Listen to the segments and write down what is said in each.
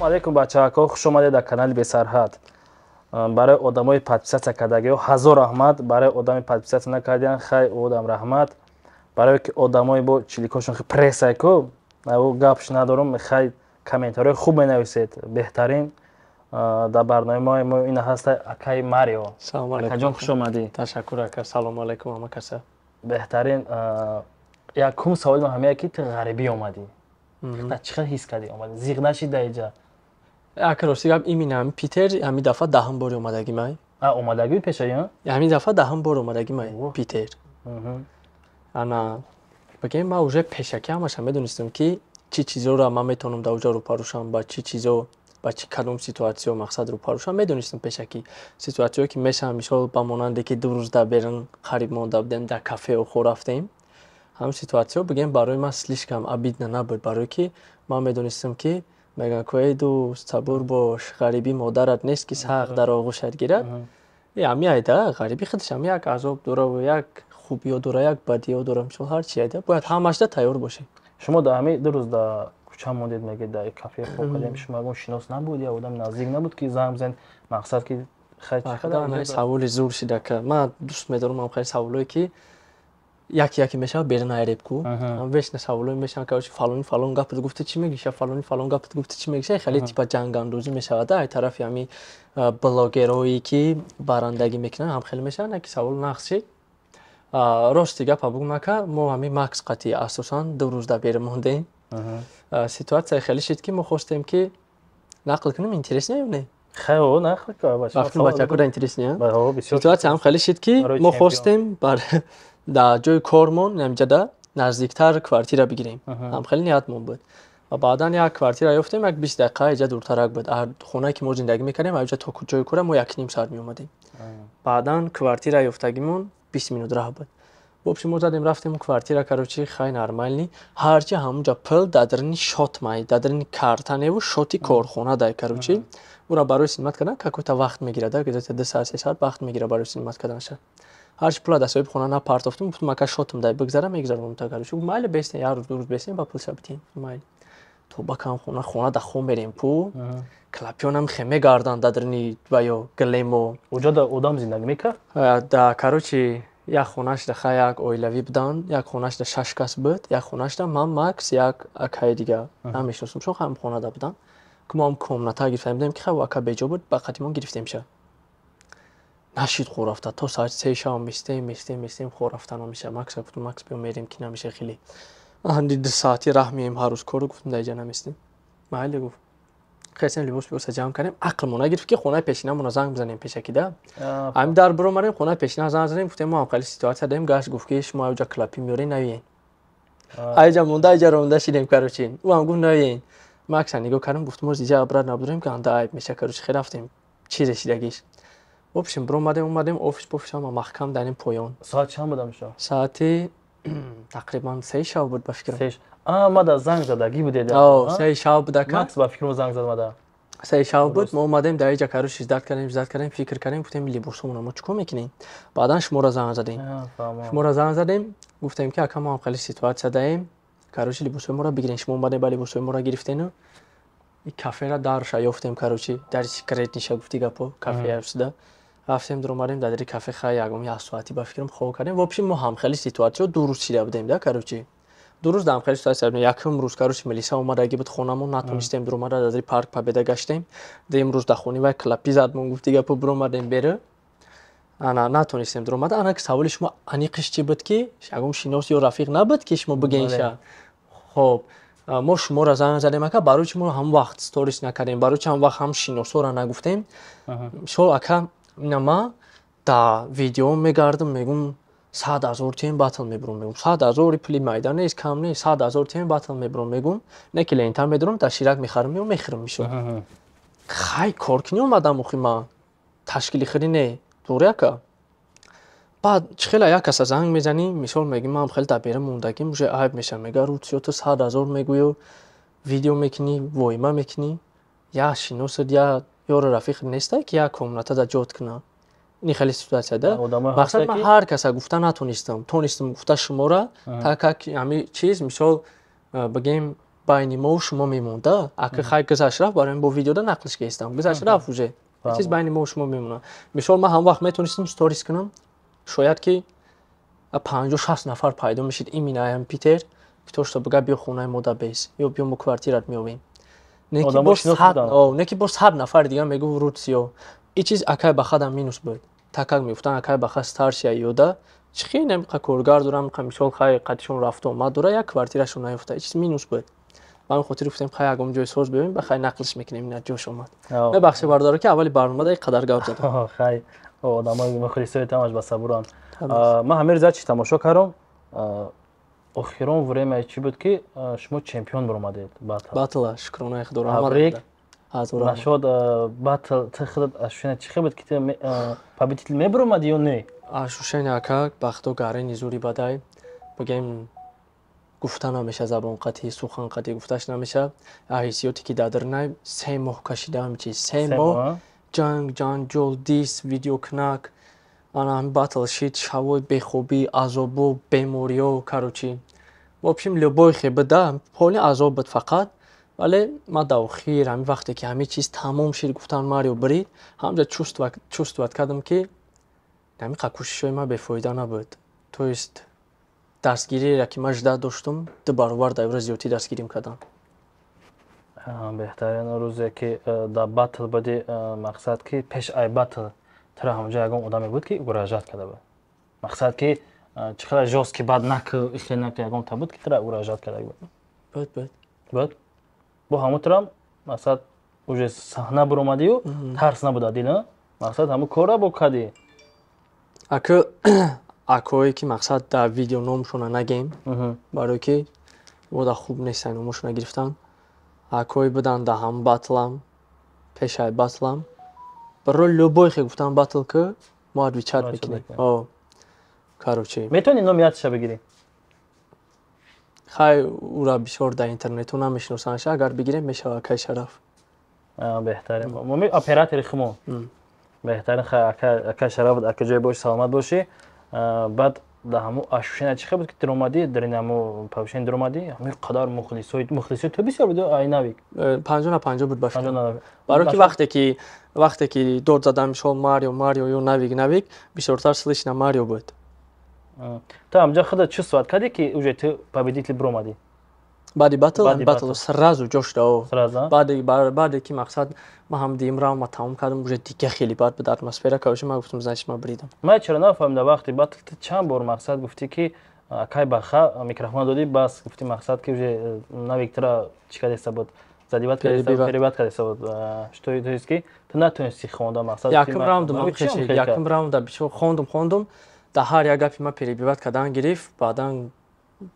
Алейкум, бачаҳако, хуш омадед дар канали Бесарҳад. Барои одамои подписаться кардагиҳо ҳазор раҳмат, барои одами подписаться накардиан, хай, одам раҳмат. Барое ки одамои бо чиликошон прессайку гапш надорум, хай, комментариҳои хуб менависед, беҳтарин. Дар барномаи мо ина ҳаста акаи Марио. Акаҷон, хуш омадӣ. Ташаккур, ака, салому алайкум ҳама каса. Беҳтарин. Якум саволи мо ҳамея, ки ту ғарибӣ омадӣ, чӣ хел ҳис кардӣ, омадӣ, зиқ нашид дар иҷа? Ака, рости гап, именно ҳами Питер ҳами дафъа 10-ум бори омадагӣ май. Омадагӣ пеша? Ҳамин дафъа 10-ум бор омадагӣ май Питер. Ана, бигем, ман уже пешакӣ ҳамаша медонистам, ки чӣ чизоро ман метавонам дар оҷа рӯпарӯ шавам, ба чӣ чизо, ба чӣ кадом ситуатсиё, мақсад, рӯпарӯ шавам, медонистам пешакӣ. Ситуатсиё ки мешавам, мисол, ба монанде ки 2 рӯз дар берун қариб монда будем, дар кафео хор рафтем, ҳамин ситуатсиё, бигем, барои ман слишком обидно набуд, барое ки ман медонистам, ки мегӯянд ку: «Эй дӯст, сабур бош, ғарибӣ модарат нест, ки сахт дар оғӯшат гирад». Ҳами айда ғарибӣ худаш ҳами як азоб дора, як хубиё дора, як бадиё дора, мисол, ҳар чи айда бояд ҳамашда тайёр бошӣ. Шумо дар ҳами 2 рӯз дар кӯча мондед, мегед, дар кафе хоб кардем. Шумо ягон шинос набуд, я одами наздик набуд, ки занг бизанед, мақсад ки Саволи зур шида, ка. Ман дӯст медорам ам хеле саволое, ки яке яке мешавад берун айреб ку, вечно саволое мешаванд, короче, фалони фалон гапат гуфта, чӣ мегиша, фалони фалон гапат гуфта, чӣ мегиша. Хеле типа ҷангандозӣ мешавад ай тарафи ҳами блогерое, ки барандагӣ мекунанд, ҳам хеле мешаванд. Яке савол нақс шид. Рости гапа бугум, ака, мо ҳами Макс қати асосан 2 рӯз дар берун мондем. Ситуатсия хеле шид, ки мо хостем, ки нақл кунем, интересно ё не? Бачакуда интересно. Ситуатсия ҳам хеле шид, ки мо хостем дар ҷои кормон намҷада наздиктар квартира бигирем, ҳам хеле ниятмон буд. Ва баъдан як квартира ёфтем, як 20 дақиқа иҷа дуртарак буд. Хонае ки мо зиндагӣ мекардем, аҷа то ҷои кора мо 1,5 соат меомадем. Баъдан квартира ёфтагимон 20 минут раҳ буд. В общем, мо задем, рафтем квартира, короче, хай, нормальный. Ҳарчи ҳамунҷа пул дар дарини счёт май, дар дарини карта неву счёти корхона дай, короче, ура барои снимать кардан какой-то вақт мегирад, где-то 2 соат, 3 соат вақт мегирад барои снимать карданаша. Ҳарчи пула дар соҳиби хона напартофтем, гуфтем: «Ака, счётам дай бигзара, мегзаронам та». Короче, майли, бестем, як рӯз, 2 рӯз бестем, ба пулша битем, майли. То ба кам хона да хом мерем ку, клапёнам хе мегарданд дар дарини ва ё глемо. Уҷо да одам зиндагӣ мекард? Да, короче, як хонашда ха як оилавӣ буданд, як хонашда шаш кас буд, як хонашда ман, Макс, як акаи дига, намешиносам, чун ҳам хонада буданд, ки мо ҳам комната гирифтем будем, ки хай, ака беҷо буд, ба қатимон гирифтем. Ша нашид хор рафта, то соати 3 шава местем, местем, местем, хор рафта намеша. Макса гуфтам: «Макс, биё, мерем, ки намеша, хеле анди 2 соати раҳ меем ҳар рӯз кору». Гуфтам: «Дар иҷа наместем». Майли, гуфт. Хестем, либос пибоса ҷамъ кардем, ақлмо нагирифт, ки хонаи пешинамона занг бизанем пешакида. Ҳамин дар биромадем, хонаи пешина занг задем, гуфтем: «Мо ҳам хеле ситуатсия дорем». Гашт, гуфт, ки шумо аҷа клапӣ меоред, наёен. Аҷа монда, аҷа ронда шидем, короче. Ӯ ҳам гуфт: «Наёен». Макса нигоҳ кардем, гуфтем: «Мо иҷа обратно бидорем, ки анда айб меша». Короче, хе рафтем, чизе шидагиш. В общем, биромадем, омадем офис, офис ҳама маҳкам дар ин поён. Соат чанд будам шо? Соати тақрибан 3 шав буд, ба фикрам. Мада занг задагӣ будед? 3 шав буд, ака. Макс, ба фикрам, занг зад мада. 3 шав буд. Мо омадем дар иҷа, короче, ждать кардем, ждать кардем, фикр кардем, гуфтем: «Либосомона мо чӣ кор мекунем?» Баъдан шуморо занг задем. Шуморо занг задем, гуфтем, ки ака, мо ҳам хеле ситуатсия даем, короче, либосҳои моро бигирем. Шумо омадем, ба либосҳои моро гирифтену и кафера дарша ёфтем, короче, дари секретниша, гуфти гапо, кафе шуда рафтем, дуромадем дар дари кафе. Хай, ягон як соати, ба фикрам, хоб кардем. В общем, мо ҳамхели ситуатсиё 2 рӯз шида будем да, короче, 2 рӯз дар ҳамхели ситуатсия будем. Якум рӯз, короче, милиса омадаги буд хонамон, натонистем дуромада, дар дари парк Победа гаштем. Дуюм рӯз дар хони вай клапи задмон, гуфти гапо, биромадем беру, ана, натонистем дуромада. Ана, ки саволи шумо аниқиш чӣ буд, ки ягон шинос ё рафиқ набуд, ки шумо бигӯен? Хоб, мо шуморо занг задем, ака. Барои чи мо ҳамон вақт сторис накардем, барои чи ҳамон вақт ҳам шиносоро нагуфтем? Мисол, ака, ина ма да видео мегардам, мегум: «100 000 тем батл мебурам». Мегум: «100 000-и пули майда нест, кам нест, 100 000 тем батл мебурам». Мегум: «Не, ки лента медорам, дар ширак мехарам ё мехӯрам». Мисол, хай, кор кунӣ омадам, охи ма ташкили хӯрӣ не, туғри, ака. Баъд чӣ хела як каса занг мезанӣ, мисол, мегӣ: «Ман хеле дар берун мондагим», уже айб мешавам. Мега: «Рӯтсиё, ту 100 000 мегӯю, видео мекунӣ, воима мекунӣ, як шиносат, як ёру рафиқат нестай, ки як комната да ҷот кунад?» Ин хеле ситуатсия да. Мақсад, ман ҳар каса гуфта натонистам, тонистам гуфта шумора, так как ҳами чиз, мисол, бигем. Байни мо шумо мемонда. Ака хай гузашт рафт, барои бо видеода нақлш кестам. Гузашт рафт уже. Чиз байни мо шумо мемонад. Мисол, ман ҳам вақт метонистам сторис кунам, шояд ки 50-60 нафар пайдо мешид именно аям Питер, ки то что бига биё хонаи мо да бес ё биё мо квартират меовем. Не ки бо 100 нафари дига мегуфт рутсиё. И чиз акай ба хадам минус буд. Так как мегуфтан, акай баха старшая ёда чӣ хел намиқа коргар дорам, мисол, хай қатишон рафту омад дора, як квартирашон наёфта. И чиз минус буд. Ба ҳамин хотир гуфтем, хай ягон ҷои соз биёем, ба хай нақлш мекунем, ина ҷош омад. Мебахшед, бародаро, ки аввали барномада ин қадар гап задам. Хай, одамои мухлисои тамаш ба сабуранд. Ман ҳамин рӯза чи тамошо кардам, охирон время чӣ буд, ки шумо чемпион баромадед? Батла, шукронаи худо. Табрик. Нашод батл ти худат ощущение чӣ хел буд, ки ти победитель мебаромадӣ ё не? Ощущение, ака, бахто гарени зури бадай, бигем, гуфта намеша, забон қатӣ, сухан қатӣ гуфташ намеша. Ҳиссиёте ки дар дарунай 3 моҳ кашидаам, чи 3 моҳ ҷанг, ҷанҷол, дис, видеокнак, ана ҳами батл шид, шавои бехобӣ, азобу, бемориё, короче, в общем, любой хе буда, поли азоб буд фақат. Вале ман дар охир, ҳамин вақте ки ҳамин чиз тамом шид, гуфтан Марио бирид, ҳамҷа чувствовать кардам, ки ҳамин кӯшишҳои ман бефоида набуд. То есть дастгириеро, ки ман жда доштум, ду баробар дар ивра зиёдтӣ дастгирим кардам. Беҳтарин. Рӯзе ки дар батл буди, мақсад ки пеш ай батл тура ҳамҷо ягон одаме буд, ки угрожать карда буд, мақсад ки чӣ қадар жёсткий бад наку, ихел наку, ягон та буд, ки тура угрожать карда буд? Буд, буд. Буд. Бо ҳамун турам, мақсад, уже саҳна буромадию тарс набуда дил, мақсад, ҳамун корра бо кардӣ? Ака, акое ки, мақсад, дар видео номшона нагем, барое ки вода хуб нестан номошона гирифтан, акое буданд дар ҳам батлам, пешай батлам, барои любой хе гуфтан батл ки мо отвечать мекунем, короче. Метавонӣ номи ятиша бигирӣ? Хай, ура бисёр дар интернету намешиносанша, агар бигирем, мешава акай Шараф. Беҳтарин, оператори хумо, беҳтарин. Хай, акай Шараф, ака, ҷой боши, саломат бошӣ. Баъд дар ҳамун ощущение чӣ хел буд, ки дуромадӣ, дар ин ҳамун повышение дуромадӣ, ҳамин қадар мухлисои ту бисёр буд, ай Навик? 50 на 50 буд ба фикрам, барое ки вақте ки дод задам, мисол, Марио, Марио ё Навик, Навик, бисёртар слышно Марио буд. Ту ҳамҷо худат чувствовать кардӣ, ки уже ту победитель биромадӣ? Баъди батл сразу ҷо шуда, баъде ки, мақсад, ман ҳам дуюм раунд тамом кардам, уже дига хеле бад буд атмосфера, короче, ман гуфтам, значит, ман бридам. Ман чаро нафаҳмидам, вақти батл ту чанд бор, мақсад, гуфтӣ, ки акай баха микрофон додӣ, бас гуфтӣ, мақсад, ки уже Навик тура чӣ кардеста буд, задиват, перебивать кардеста буд, что, то есть ки ту натонисти хонда, мақсад? Якум раунд, якум раунда бисёр хондум, хондум, дар ҳар як гапи ман перебивать кардан гирифт, баъдан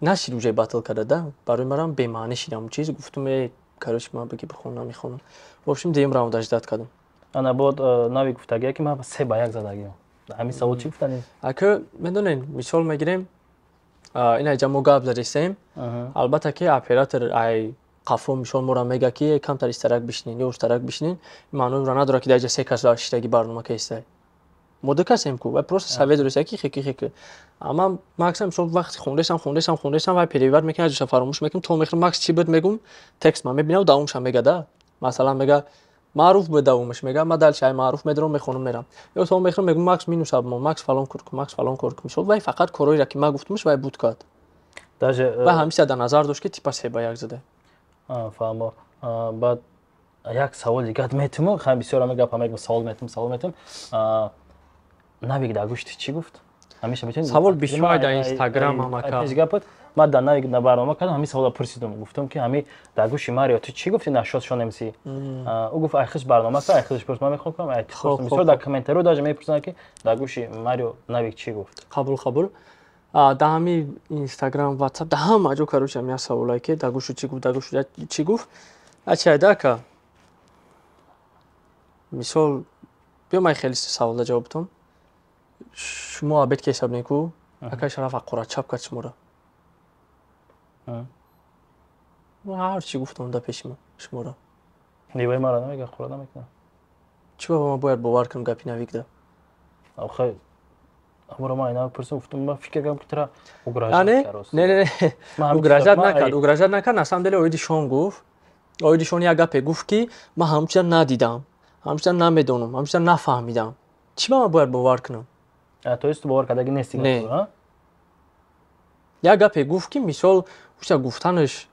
нашид уже батл карда да, барои марам бемаънӣ шидам чиз, гуфтум, э, короче, ман бигӣ бихон, намехонам. В общем, дуюм раунд ждать кардам. Ана бод Нави гуфтагия, ки ман 3-1 задагиам. Ҳамин савол чӣ гуфтани? Ака, медонед, мисол мегирем, ина ҷа мо гап задистем, албатта ки оператор ай қафо, мисол, моро мега, ки камтар истарак бишинен ё устарак бишинен, маъноро надорад, ки дар ҷа се кас шиштаги барнома кестай, мо ду касем ку, вай просто совет дореста, ки хеки хеки. Ама максам, мисол, вақти хондесам, хондесам, хондесам, вай перебивать мекунад, ҷоша фаромӯш мекунам, то мехӯрам, Макс чӣ буд мегум, текст ман мебинам, давомша мега да, масалан, мега маъруф буд, давомаш мега, ман дальше ай маъруф медорам, мехонам, мерам, ё то мехӯрам, мегум, Макс, минус абмо, Макс, фалон кор кун, Макс, фалон кор кун. Мисол, вай фақат корҳоеро, ки ман гуфтумаш, вай буд кард. Даже вай ҳамиша дар назар дошт, ки типа 3-1 зада. Фаҳмо. Баъд як савол дигар метуму, хай, бисёр ҳама гапа мегум, савол метум, савол метум. Навик дар гӯшти чӣ гуфт? Ҳамеша метавонӣ. Савол бисёр дар Инстаграм, ҳамака. Пеш гапат, ман дар Навик на барнома кардам, ҳамин саволро пурсидум, гуфтам, ки ҳами дар гӯши Марио ту чӣ гуфти, нашод шон МС? Ӯ гуфт, ай хиш барнома кар, ай худаш пурс, ман мехоҳам кунам, ай бисёр дар комментарио даже мепурсанд, ки дар гӯши Марио Навик чӣ гуфт? Қабул, қабул. Дар ҳами Инстаграм, Ватсап, дар ҳама ҷо, короче, ҳами саволае, ки дар гӯшу чӣ гуфт, дар гӯшу чӣ гуфт. Ачайда, ака, мисол, биё, ман хеле саволда ҷавоб додам. Шумо обед ки ҳисаб неку, акай Шараф аққора чап кард шуморо, ҳар чӣ гуфтам да пеши шуморо. Нивои мара намега, қура намекунам. Чӣ ба ман бояд бовар кунам гапи Навикда? Охи. Амро ман ина пурсам, гуфтам, ман фикр кардам, ки тура угрожать кард. Не, не, не, угрожать накард, угрожать накард. На самом деле оиди Шон гуфт, оиди Шон як гапе гуфт, ки ман ҳамон чиза надидам, ҳамон чиза намедонам, ҳамон чиза нафаҳмидам. Чӣ ба ман бояд бовар кунам? То есть ту бовар кардаги нести? Не, як гапе гуфт, ки мисол уша гуфтанаш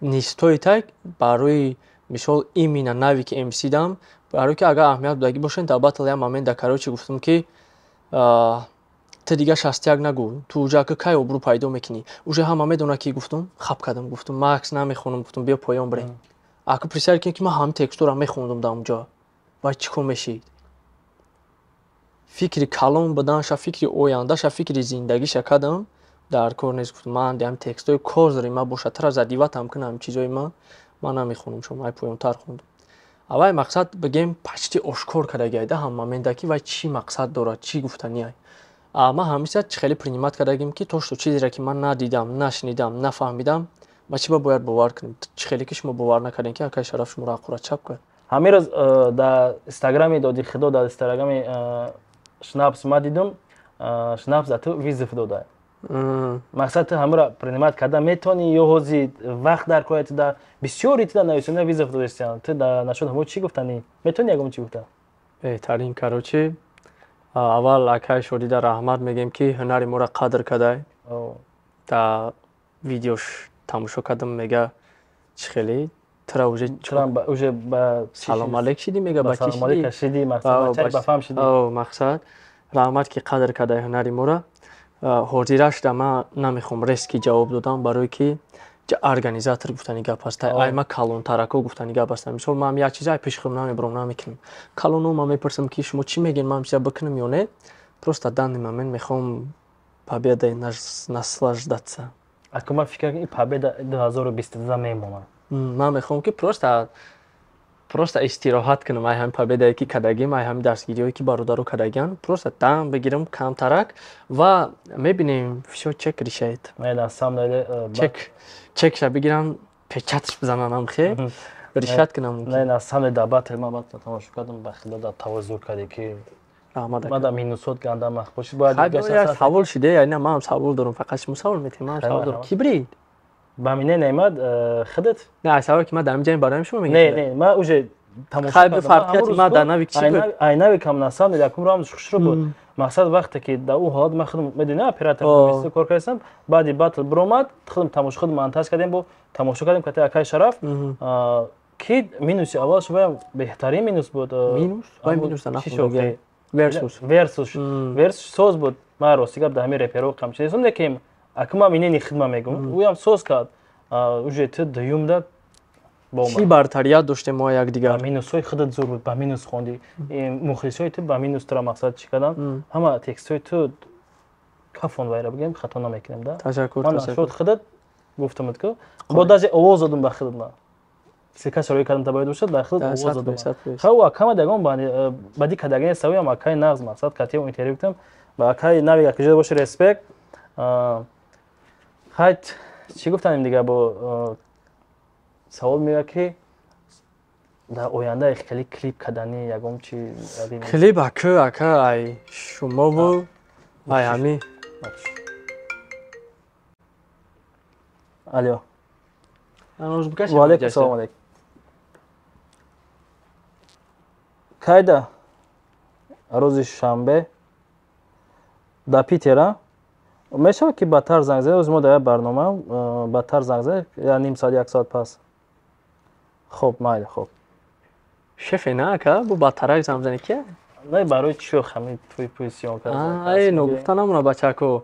не стоит, барои мисол именно навики МС дам, барои ки агар аҳамият додагӣ бошед, дар батл як момент да, короче, гуфтам, ки ту дига 61 нагӯ, ту уже ака кай обрӯ пайдо мекунӣ, уже ҳама медонад, ки гуфтум, хап кардам, гуфтум, макс намехонам, гуфтум, биё поён бирем. Ака представь кунед, ки ман ҳамин текстора мехондум дар онҷо, вай чӣ кор мешид? Фикри калон буданша, фикри ояндаша, фикри зиндагиша кардам, дар кор нест. Гуфтум, ман ҳам текстои козри ма боша, тара задиватам кунам, чизои ман намехонам, шумо ай поёнтар хондум. Аввай мақсад бигем, почти ошкор кардагиайда ҳам момента, ки вай чӣ мақсад дорад, чӣ гуфтаниай. Ман ҳамиша хеле принимать кардагим, ки то что чизере ки ман надидам, нашнидам, нафаҳмидам, ма чӣ ба бояд бовар кунем? Чӣ хеле ки шумо бовар накардем, ки акай Шараф шуморо аққурат чап кард. Ҳамин рӯз дар инстаграми доди худо, дар инстаграми Шнапс ма дидум, Шнапс за ту вызов дода. Мақсад, ту ҳамаро принимать карда метавонӣ ё ҳози вақт дар кора туда бисёри туда нависонда вызов додастиян, ту дар нашуд ҳамо чӣ гуфтанӣ? Метавонӣ ягон чӣ гуфта? Беҳтарин. Короче, аввал акай Шодида раҳмат мегӯем, ки ҳунари моро қадр кардай. Дар видеош тамошо кардам, мега, чӣ хеле тура уже уже салом алейк шидӣ, мега, ба чӣ шидӣ, шидӣ. Мақсад, раҳмат, ки қадр кардай ҳунари моро. Ҳозира шуда ман намехоҳам резкий ҷавоб додам, барое ки организатор гуфтани гап аст, ай ма калонтарако гуфтани гап аст. Мисол, ман як чиз ай пеши худам намебурам, намекунам. Калоно ман мепурсам, ки шумо чӣ мегӯед, ман чиза бикунам ё не. Просто данный момент мехоҳам победой наслаждаться. Ако ман фикр кардам, ин победа 2022 мемонад. Ман мехоҳам, ки просто истироҳат кунам, ай ҳами победае ки кардагим, ай ҳами дастгириҳое ки бародаро кардагиан, просто дам бигирам камтарак ва мебинем, всё чек решает. Чек. Чекша бигирам, печатш бизананам, хе решать кунам. Не, на самом деле, батл ман батл тамошо кардам, ба худо, дар тавозур кардӣ, ки ман дар минусот ганда махбоши бояд. Савол шиде, яъне ман савол дорам, фақат шумо савол метем, ман савол дорам, ки брид? Ба мине неъмат худат. Не, савол ки ман дар инҷа барои шумо мегӯям. Не, не, ман уже тамошо кардам. Фарқияти ман дар навик чӣ буд? Ай навикам, на самом деле, якум рамз хушрӯ буд. Мақсад, вақте ки дар ӯ ҳолат ман худам медонӣ, оператор кор кардам, баъди батл биромад, худам тамошо, худ монтаж кардем, бо тамошо кардем кати акай Шараф, ки минуси аввал шумоям беҳтарин минус буд. Минус? Вай минус нахӯрд. Версус. Версус. Версус соз буд. Ман рости гап дар ҳамин реперо қамчи нестам, лекин ака ман минени хидма мегӯм. Ӯям соз кард. Уже ту дуюмда. Чӣ бартарият доштем мо якдигар? Минусҳои худат зур буд, ба минус хондӣ, мухлисҳои ту ба минус тура мақсад чӣ кардан, ҳама текстҳои ту кафон, вайра бигем, хато намекунем да. Ташаккур. Ман нашуд худат гуфтамуд, ку бо даже овоз додум ба худат, ман сика шарои кардам, табоид бошад, ба худат овоз додум. Ха, ӯ акама дагон бади кардагини савиам, акаи нағз, мақсад катиё интервю кунам ба акаи нави, акиҷода боши, респект. Хайт, чӣ гуфтанем дига? Бо савол меояд, ки дар оянда хеле клип кардани ягон чи? Клип ака ай шумову ай ҳами. Алло, ваалейкум салом, алейкум. Кайда? Рӯзи шанбе дар Питера мешавад, ки баъдтар занг занед? Рӯзи мо дар як барнома, баъдтар занг занед, я ним соат, як соат пас. Хоб, майли, хоб. Шефе, на ака, бу баъдтарак занг занед, ки? Не, барои чӣ ҳами туи пӯи съёмка? Ай, ногуфта намона, бачако,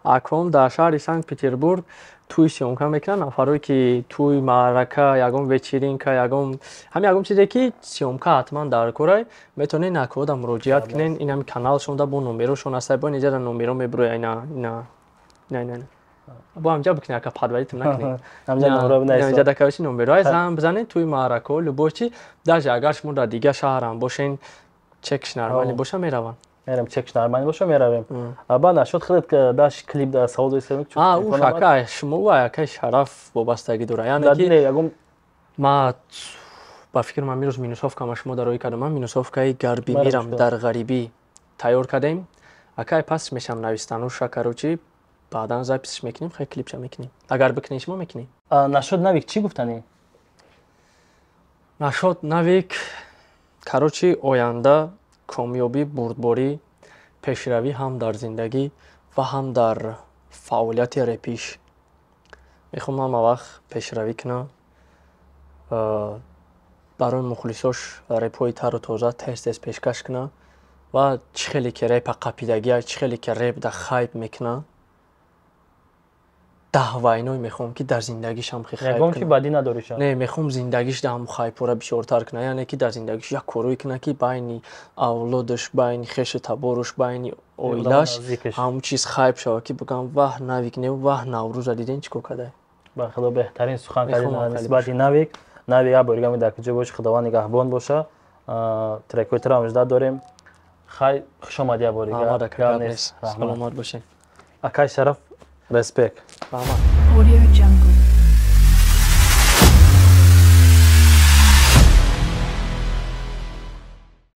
аком дар шаҳри Санкт Петербург тӯй съёмка мекунанд. Нафарое ки тӯй, маърака, ягон вечеринка, ягон ҳами ягон чизе ки съёмка ҳатман дар корай, метавонед накода муроҷиат кунед. Ин ҳами каналшонда бо номерошон аста, бо инҷа номеро мебуроя, ина, ина, ина, ина, бо ҳамҷа бикунед, ака, падваритм накунед, инҷа дакавиши номероай, занг бизанед, тӯи маърако, любой чи, даже агар шумо дар дигар шаҳрам бошен, чекш нормалӣ боша, мераванд. Мерем, чекш нормалӣ боша, меравем. Баъд нашуд худат даш клип дар савол дорӣ? Уш, ака, шумо ва акаи Шараф вобастагӣ дора, яъне ки ма ба фикр ман мирӯз минусовка ма шумо дароӣ кардам, ман минусовкаи гарбӣ мирам дар ғарибӣ тайёр кардем. Акай, пас мешам навистануша, короче, баъдан запись ш мекунем, хай, клипша мекунем. Агар бикунем, шумо мекунем. Нашод Навик чӣ гуфтанӣ? Нашод Навик, короче, оянда, комёбӣ, бурдборӣ, пешравӣ ҳам дар зиндагӣ ва ҳам дар фаъолияти репиш. Мехоҳам ҳама вақт пешравӣ кунам, барои мухлисош репҳои тару тоза тез тез пешкаш кунам ва чӣ хеле ки репа қапидагия, чӣ хеле ки реп да хайп мекунам, даҳ вайной мехоҳам, ки дар зиндагишам ягон чи бадӣ надориша? Не, мехоҳам зиндагиш да ҳамн хайпора бисёртар кунам, яъне ки дар зиндагиш як корое кунад, ки байни авлодаш, байни хешу таборуш, байни оилаш ҳамн чиз хайп шавад, ки бигӯям: «Ваҳ, Навик не, ваҳ, Наврӯза дидем, чӣ кор кардае». Ба худо, беҳтарин сухан кардӣ нисбати Навик. Навик, як боригами дар куҷо боши, Худованд нигаҳбон боша. Трекҳои туро ҳам ждать дорем. Хай, хуш омадӣ як бори. Саломат бошед. Акай Шараф, респект. Раҳмат. Audio Jungle.